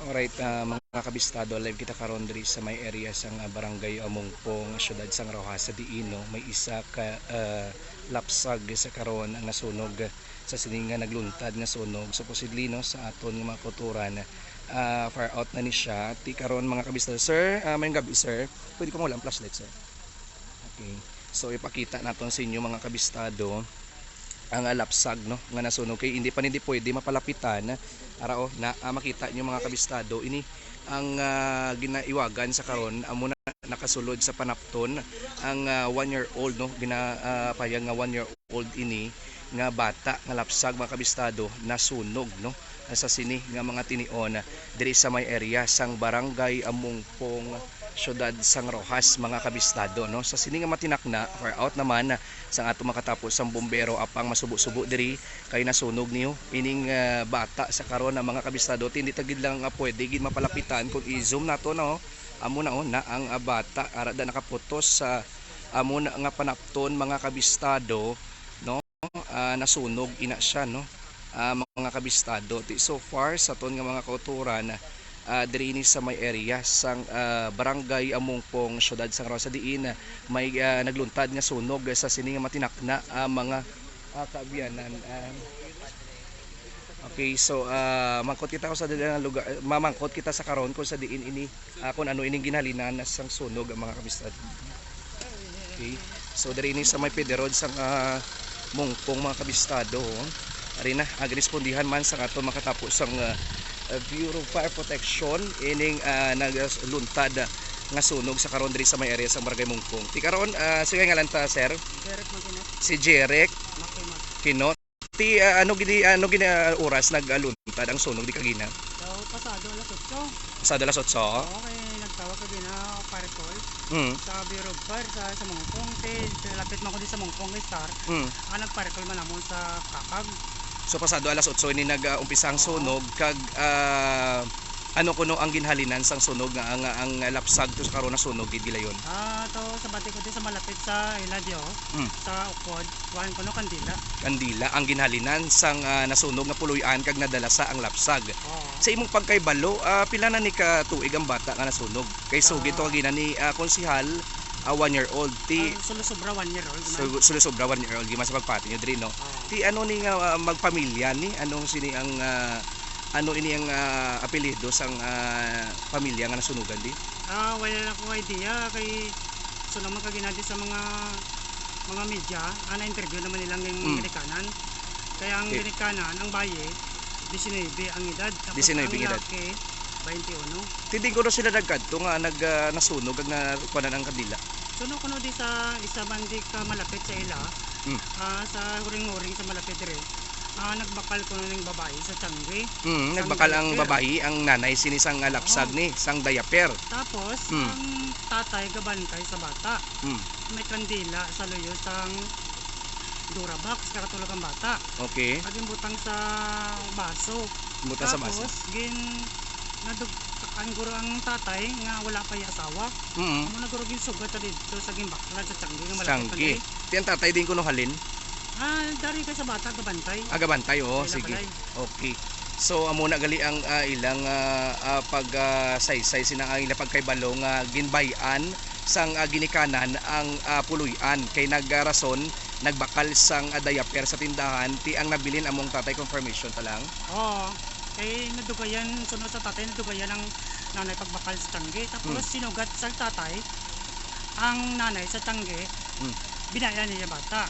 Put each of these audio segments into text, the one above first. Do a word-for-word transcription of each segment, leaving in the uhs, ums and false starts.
Alright, ah, mga kabistado, live kita karon diri sa may area sang, ah, Barangay, ah, Mungpong, siyudad sang Roxas, sa diin, no, may isa ka, ah, lapsag sa karon ang nasunog sa sini nga nagluntad nga sunog. Supposedly, no, sa aton nga mga kauturan, ah, far out na ni siya. Ti karon, mga kabistado, sir, ah, maayong gabi, sir. Pwede ko mawala ang flashlight, sir? Okay. So, ipakita naton sa inyo, mga kabistado, ang, ah, lapsag, no, nga nasunog, kay hindi pa ni di pwede mapalapitan. Ara, oh, na, ah, makita nyo, mga kabistado, ini ang, ah, ginaiwagan sa karon, amo na nakasulod sa panapton ang, ah, one year old, no, gina, ah, payag nga one year old ini nga bata nga lapsag, mga kabistado, nasunog, no, sa sini nga mga tinion diri sa may area sang Barangay Amungpong, siyudad sang Roxas, mga kabistado, no? Sa sini nga matinakna, far out naman sang ato makatapos sang bumbero, apang masubo-subo diri kay nasunog niyo ining, ah, bata sa karon, ang mga kabistado, ti hindi ta gid lang, ah, pwede gid mapalapitan. Kung i-zoom nato, no, amo na, oh, na ang, ah, bata, ara da nakaputos sa amo na nga panapton, mga kabistado, no? Ah, nasunog ina siya, no? Ah, mga kabistado. Ti so far sa aton nga mga kauturan, ah, diri ini sa may area sang, ah, Barangay Amungpong, siyudad sang Roxas, diin, ah, may, ah, nagluntad nga sunog sa sini nga matinakna, ah, mga, ah, kaabyanan. Ah, okay, so, ah, mangkot kita sa dili nga lugar, mamangkot kita sa karon kung sa diin ini, ah, kung ano ining ginhalinan sang sunog, ang mga kabistado. Okay. So, diri ini sa may pwede road sang, ah, Mungpong, mga kabistado, oh. Ari na, ah, girespondihan man sang ato makatapo sang, ah, ah, Bureau of Fire Protection ining, ah, nagluntad nga sunog sa karon diri sa may area sang Barangay Mungpong. Ti karon, ah, sige, ngalan ta, sir? Derek Maginot. Si Jeric Makinot. Kinot. Ti, ah, ano gini, ano gini, ah, oras nagaluntad ang sunog di kagina? Daw pasado alas otso. Pasado alas otso? Oo, kay nagtawag kagina fire call Mm. sa Bureau of Fire sa, sa Mungpong. Ti, lapit man ko di sa Mungpong, kay Star. Mm. Ah, nag-fire call man namon sa Kakag. So, pasado alas otso ini nag, ah, umpisa ang Oo. sunog, kag, ah, ano kuno ang ginhalinan sang sunog nga, nga ang lapsag to sa karon nasunog gid gilayon? Ah, to sa bati ko di sa malapit sa ila di, oh. Mm. Sa ukod, kuan kuno kandila. Kandila ang ginhalinan sang, ah, nasunog nga puloy-an kag nadala sa ang lapsag. Oo. Sa imong pagkahibalo, ah, pila na ni ka tuig ang bata nga nasunog? Kay sugid to Ah. kagina ni, ah, konsehal, ah, one year old. Ti Ah, sulo sobra one year old man. Su-, sulo sobra one year old, giman sa pagpati nyo diri, no? Oo. Ti ano ni nga, ah, magpamilya ni? Anong sini ang, ah, ano ini ang, ah, apelyido sang, ah, pamilya nga nasunugan di? Ah, wala lang ko idea kay so naman kagina di sa mga, mga media, ah, na-interview naman nila ang Mm. ginikanan. Kaya ang Eh. ginikanan, ang baye, disinuybe ang edad. Tapos Disinuybe ang ang edad. lalaki, bainti uno. Ti diin kuno sila nagkadto nga nag, ah, nasunog kag nakuanan ang kandila? Suno kuno di sa isa man di ka malapit sa ila, Mm. ah, sa huring-huring sa malapit diri. Ah, nagbakal kuno ning babayi sa tiyangge. Mm, Sang nagbakal ang diaper. babayi, ang nanay sini sang, ah, lapsag Oo. ni, sang diaper. Tapos, Mm. ang tatay gabantay sa bata. Mm. May kandila sa luyo sang Durabox, karatulog ang bata. Okay. Kag ginbutang sa baso. Butang sa baso. Tapos, gin-, nadug-, ang guro ang tatay nga wala pa iya asawa. Mm. Amo na guro ginsugat sa didto sa ginbakal sa tiyangge nga malapit Tiyangge. man, eh. Ti ang tatay diin kuno halin? Ah, dari kay sa bata, gabantay. Ah, gabantay, oo, Kay sige. Lapalay. Okay. So, amo na gali ang, ah, ilang, ah, ah, pag, ah, saysay sina ang ilang pagkahibalo nga ginbay-an sang, ah, ginikanan ang, ah, puloy-an kay nagrason, nagbakal sang, ah, diaper sa tindahan, ti ang nabilin among tatay, confirmation ta lang. Oo. Kay nadugayan, sunod sa tatay, nadugayan ang nanay pagbakal sa tiyangge. Tapos Hmm. sinugat sa tatay ang nanay sa tiyangge, Hmm. binay-an niya bata.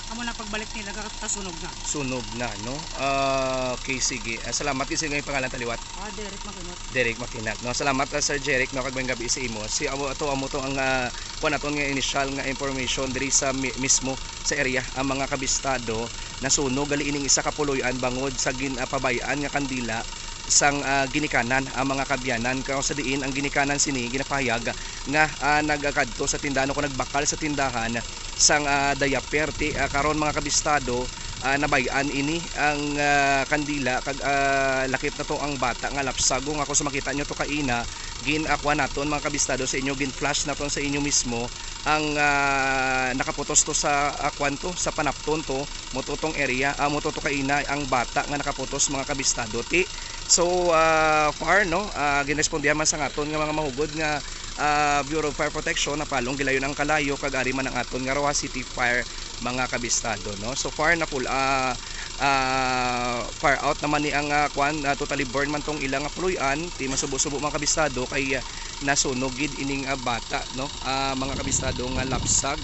Amo na pagbalik nila, ga-, kasunog na. Sunog na, no? Ah, okay, sige. Ah, salamat. Isa nga yung pangalan ta liwat. Ah, Derek Makinot. Derek Makinot, no? Salamat, ah, Sir Jeric, no? Kag maayong gabi sa imo. Si amo, ato, amo to ang, ah, kuwan naton nga initial nga information diri sa mi-, mismo sa area. Ang mga kabistado, nasunog gali ining isa ka puloy-an bangod sa gin-, ah, pabay-an nga kandila sang, ah, ginikanan ang mga kaabyanan. Kung sa diin ang ginikanan sini ginapahayag nga, ah, nagakadto sa tindahan o kung nagbakal sa tindahan sang, ah, diaper. Ti, ah, karon, mga kabistado, ah, nabay-an ini ang, ah, kandila kag, ah, lakip na to ang bata nga lapsag. Kung ako sa makita nyo to kaina, gin-, ah, kuwan naton, mga kabistado, sa inyo, gin-flash naton sa inyo mismo ang, ah, nakaputos to sa, ah, kuwan to, sa panapton to, mo to tong area, ah, mo to to kaina ang bata nga nakaputos, mga kabistado. Ti, So, ah, far, no, ah, ginrespondihan man sa aton nga mga mahugod nga, ah, Bureau of Fire Protection, Napalong, Gilayon, Angkalayo, kag ari man ang aton nga Roxas City Fire, mga kabistado, no. So far, na full, ah, ah, far out naman ni ang, ah, kwan, ah, totally burn man tong ilang, ah, puloy-an, ti masubo-subo, mga kabistado, kay, ah, nasunog gid ining, ah, bata, no, ah, mga kabistado, nga lapsag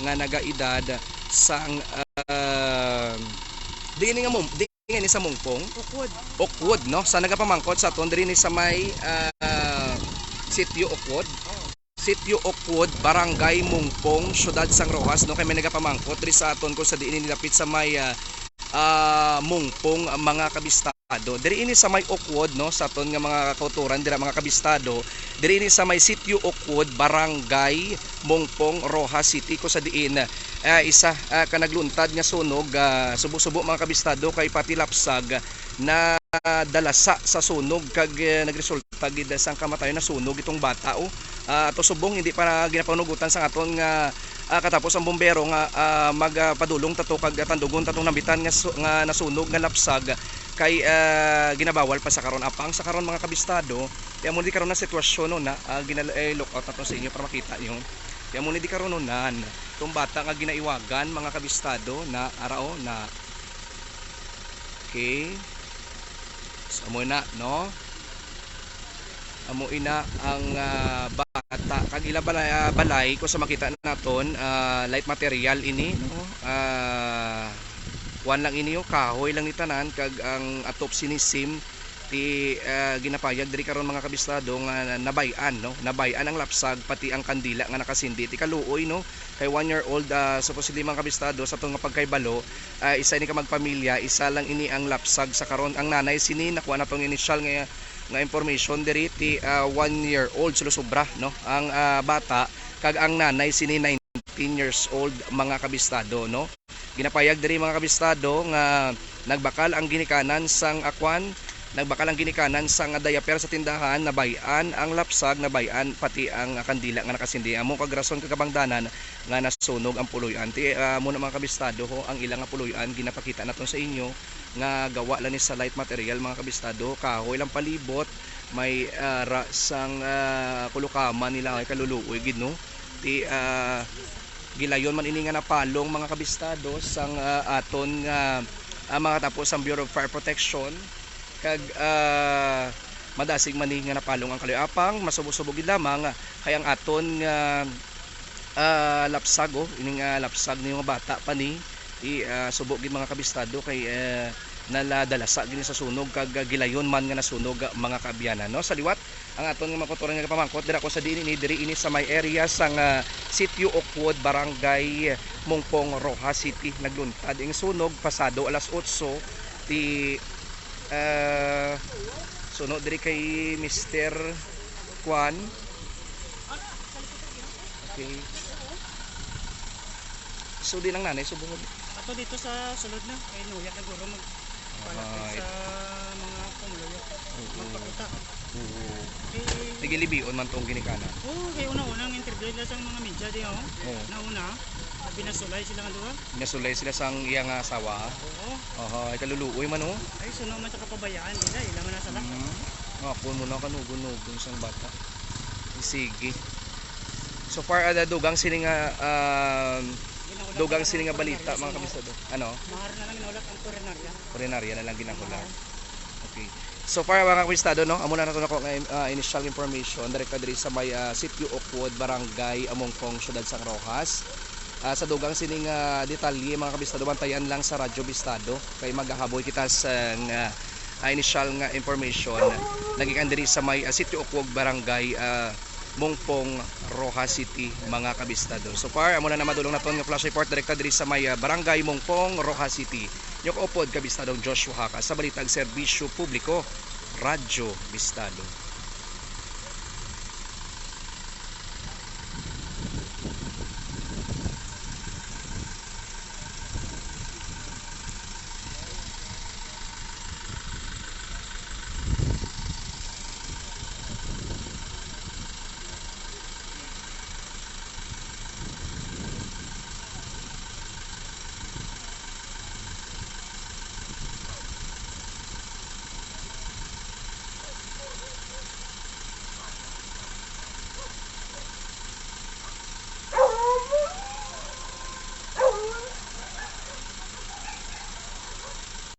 nga nagaedad sang, ah, di ini nga mum-, di ini sa Mungpong? Ukod. Ukod, no? Sa nagapamangkot sa aton diri ni sa may, ah, Sitio Ukod. Sitio Ukod, Barangay Mungpong, Siyudad sang Roxas, no? Kay may nagapamangkot diri sa aton kung sa diin ini dapit sa may, ah, ah, Mungpong, ah, mga kabistado. Diri ini sa may Ukod, no? Sa aton nga mga kauturan dira, mga kabistado. Diri ini sa may Sitio Ukod, Barangay Mungpong, Roxas City, kung sa diin ah, isa, ah, ka nagluntad nga sunog, ah, subo-subo, mga kabistado, kay pati lapsag na dalasa sa sunog kag, eh, nagresulta gid sang kamatayon, nasunog itong bata, oh. Ah, ato subong hindi pa ginapanugutan sang aton nga, ah, katapos ang bumbero nga, ah, magapadulong tato kag tandugon tatong nambitan nga su-, nga nasunog nga lapsag kay, ah, ginabawal pa sa karon. Apang sa karon, mga kabistado, kaya mo di karon na sitwasyon, no, na, ah, ginal-, eh, look out na to sa inyo para makita nyo. Kaya mo ni di karon, no, nan. Itong bata nga ginaiwagan, mga kabistado, na ara, oh, na. Okay. So, amo na, no? Amo ina ang, ah, bata. Kag ila balay, ah, balay, kung sa makita naton, ah, light material ini, no? Ah, kuwan lang ini, oh, kahoy lang ni tanan, kag ang atop sini sim, ti, ah, ginapayag diri karon, mga kabistado, nga nabay-an, no? Nabay-an ang lapsag, pati ang kandila nga nakasindi. Ti kaluoy, no? Kay one year old, ah, supposedly, mga kabistado, sa aton nga pagkahibalo, ah, isa ini ka magpamilya, isa lang ini ang lapsag sa karon. Ang nanay sini, nakuha naton initial nga, nga information diri, ti, ah, one year old, sulo sobra, no? Ang, ah, bata, kag ang nanay sini, nineteen years old, mga kabistado, no? Ginapayag diri, mga kabistado, nga nagbakal ang ginikanan sang akwan, nagbakal ang ginikanan sang diaper sa tindahan, nabay-an ang lapsag, nabay-an pati ang kandila nga nakasindi. Amo kag rason kag kabangdanan nga nasunog ang puloy-an. Ti, ah, amo na, mga kabistado, ho, ang ila nga puloy-an ginapakita naton sa inyo nga gawa lang ni sa light material, mga kabistado, kahoy lang palibot, may, ah, ra sang, ah, kulukaman nila, ay kaluluoy gid, no? Ti, ah, Gilayon man ini nga napalong, mga kabistado, sang, ah, aton nga, ah, mga tapo sang Bureau of Fire Protection, kag, ah, madasig man ni nga napalong ang kaluy-an. Apang masubo-subo gid lamang kay ang aton nga, ah, lapsag, oh, ining, ah, lapsag ni nga bata pa ni, i, ah, subo gid, mga kabistado, kay, ah, naladalasa gid sa sunog kag, ah, gilayon man nga nasunog, ah, mga kaabyanan, no? Sa liwat, ang aton nga mga kauturan nga gapamangkot dira ko sa diin ini, diri ini sa may area sang, ah, Sitio Ukod, Barangay Mungpong, Roxas City. Nagluntad ing sunog pasado alas otso. Ti, ah, suno diri kay Mister Kwan. Okay. So, di lang nanay, subong. Ato dito sa sulod na, kay Nuya na guro mag-, palapit sa mga pumuluyo. Oo. Magpakita. Oo. Kay nagilibion man tong ginikanan. Oo, kay una-una ang interview nila sa mga media di, oh. Oo. Nauna, binasulay sila nga duha. Binasulay sila sang iya nga asawa, ha? Oo. Aha, ay kaluluoy man, oh. Ay, suno man sa kapabayaan nila, ila man ang sala. Mm. Ako mo na kanugon-nugon sang bata. Sige. So far, ada dugang sini nga, um, dugang sini nga balita, mga kabisado. Ano? Mahar na lang ginahulat ang purinarya. Purinarya na lang ginahulat. Okay. So far, mga kabisado, no? Amo na nato nako nga, ah, initial information direkta diri sa may, ah, Sitio Ukod, Barangay Amongkong, Siyudad sang Roxas. Ah, sa dugang sini nga detalye, mga kabisado, bantayan lang sa Radyo Bistado kay magahaboy kita sa nga, ah, initial nga information nagikan diri sa may, ah, Sitio Ukod, Barangay, ah, Mongpong, Roxas City, mga kabistado. So far, amo na naman dulong naton nga flash report direkta diri sa may, ah, Barangay Mongpong, Roxas City. Inyo kaupod, kabistadong Joshua Haka, sa Balitang Serbisyo Publiko, Radyo Bistado.